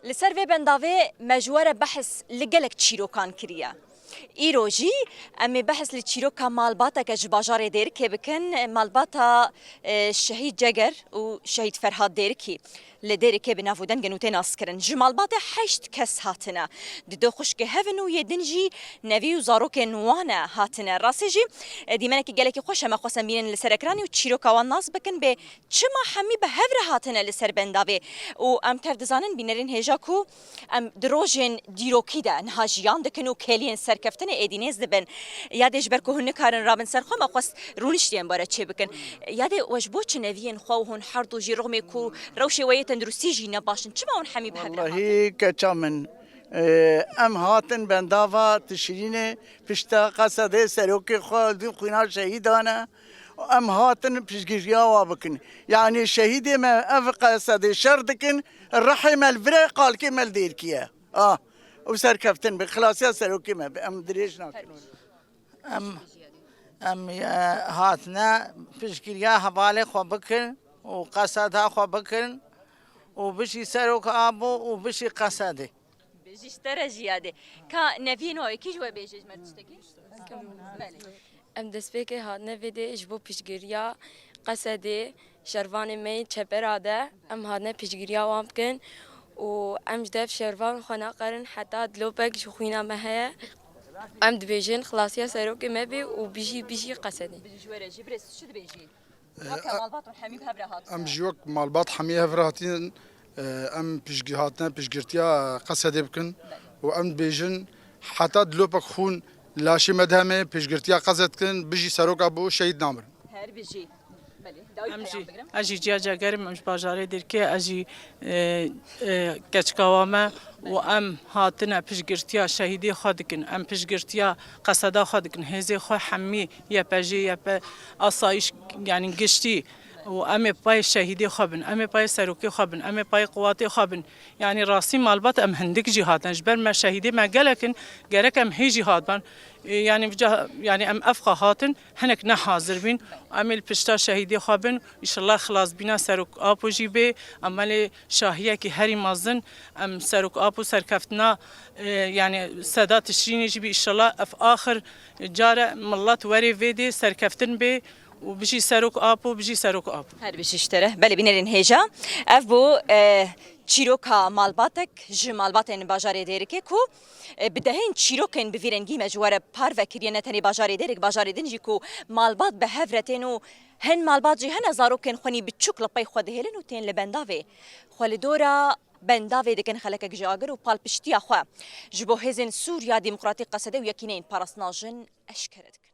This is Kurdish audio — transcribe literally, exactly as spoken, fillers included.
Li ser vê bendavê me ji we re behs li gelek çîrokan kiriye. Îro jî em ê behs li çîroka malbateke ji bajarê Dêrikê bikin, malbata, e, Şehîd Ceger û Şehîd Ferhat Dêrikî. Li Dêrikê bi nav û dengên û tê naskirin. Ji malbatê heşt kes hatine. Dido xwişkê hev in û yê din jî nevî û zarokên wan e hatine. Rastî jî, e, dîmenekî gelekî xweş e, me xwestin bînin li ser ekranê û çîroka wan nas bikin bê çima hemî bi hev re hatine li ser bendavê. Û em tev dizanin bînerên hêja ku em di rojên dîrokî de niha jiyan dikin û kêliyên serkeftinê êdî nêz dibin. Yadê ji ber ku hûn nikarin rabin ser xwe, me xwest rûniştiyên bare çê bikin. Yadê we ji bo çi neviyên xwe û hûn her du jî rixmê ku rewşê we yê tenduristî jî ne baş in, çima hûn hemî bi hev re hatin? Wellahî keça min, e, em hatin bendava Tişrînê pişta Qesedê serokê xwe dû xwîna şehîdan e. Em hatin piştgiriya wa bikin. Yanî şehîdê me ev Qesedê şer dikin, rihê me li vir e, qalkê me li Dêrkî ye. Ah, û serkeftin bi xilasiya serokê me bi. Em dirêj nakin. Em, em, e, hatine piştgiriya hevalê xwe bikin û Qeseda xwe bikin û bijî serok Abo û bijî Qesedê. Bijî ji te re jî yadê. Ka neviyên we kî ji we bêje ji me tiştekî? Belê. Em destpêkê hatine vê dê ji bo piştgiriya Qesedê, şervanê me yên çepera de, em hatine piştgiriya wan bikin û em ji dev şervan xwe naqerin heta dilopek ji xwîna me heye. Em dibêjin xilasiya serokê me bê û bijî, bijî Qesedê. Bijî ji we re jî birêz, tu çi dibêjî? Weke malbat û hemî bi hev re hatin. Em jî wek malbat hemî hev re hatin, e, em piştgi-, hatine piştgirtiya Qesedê bikin û em dibêjin heta dilopek xûn laşê me de heme piştgirtiya Qesed dikin, bijî serok Abo, şehîd namirin. Her bijî. Belê, dawî Em peyam jî, bigrim. Ez jî ciya cagerim, em ji bajarê Dêrkê, ez jî, e, e, keçika wa me û em hatine piştgirtiya şehîdê xwe dikin, em piştgirtiya Qeseda xwe dikin, hêzê xwe hemî Y P J, Y P, asayîş, yanî giştî û em ê payê şehîdê xwe bin, em ê payê serokê xwe bin, em ê payê quwatê xwe bin. Yanî rastî malbat em hindik jî hatin. Ji ber me şehîdê me gelek in, gerek em hê jî hatban. Ê, yanî vîca, yanî em evqa hatin, hinek ne hazir bîn. Em ê li pişta şehîdê xwe bin. Înşallah xilasbîna Serok Apo jî bê. Em lê şahiyekî herî mezin. Em Serok Apo serkeftina, e, yanî seda Tişrînê jî bî. Înşallah ev axir care millet werê vê dê serkeftin bê û bijî Serok Apo, bijî Serok Apo. Her bijî ji te re. Belê bînerên hêja. Ev bû, e, çîroka malbatek ji malbatên bajarê Dêrikê ku, e, bi dehên çîrokên bi vî rengî me ji we re parve kiriye, ne tenê bajarê Dêrik, bajarê din jî ku malbat bi hev re tên û hin malbat jî hene zarokên xwe nî biçûk li pey xwe dihêlin û tên li bendavê. Xwe li dora bendavê dikin xelekek ji agir û palpiştiya xwe ji bo hêzên Sûriya Demokratîk Qesedê û Yekîneyên Parastina Jin eşkere dikin.